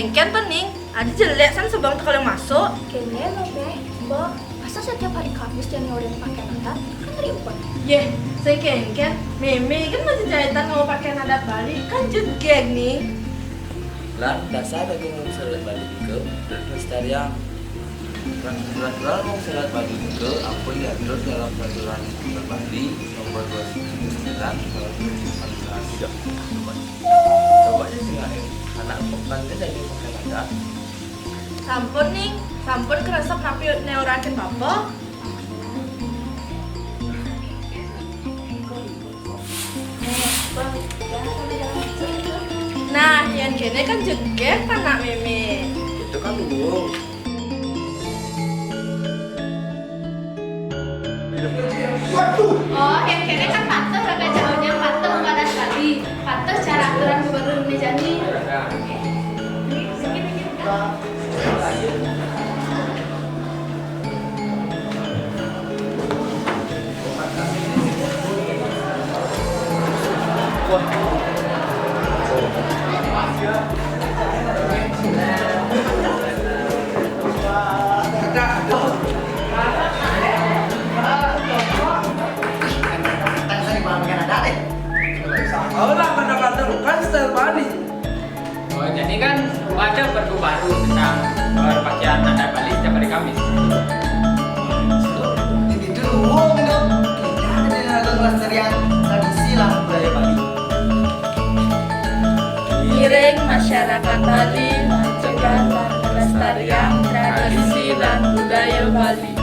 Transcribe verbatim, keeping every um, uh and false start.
Kéngkén to, Ning, adi jelék san sebeng teka masuk. Kéné lo, Mémé. Mbok, masa setiap hari Kamis jani orang pakai adat? Kan ribet. Yéh, sing kéngkén, Mémé kan masih jahitan mau pakai adat Bali, kan jegég, Ning. Lan, dasar lagi mau adat Bali ke, pelestarian. Peraturan mau adat Bali ke, apa yang diatur dalam peraturan Bali nomor dua puluh sembilan tahun dua ribu sembilan belas. Coba, coba aja sih, anak pekan kan jadi pakai adat. Sampun, Ning, sampun keresep napi neurakin Bapak. Nah, yang kéné kan jegég anak Mémé. Itu kan burung. Oh, yang kéné kan patuh, raga jauhnya patuh pada sekali. Patuh cara aturan gubernur ini jani. Orang mana-mana kan style Bali. Oh, jadi kan ada pergub baru tentang, eh, pakaian adat Bali setiap hari Kamis. Jadi dulu dong, kita ada melestarikan tradisi lan budaya Bali. Ngiring masyarakat Bali mencegah lan melestarikan tradisi lan budaya Bali.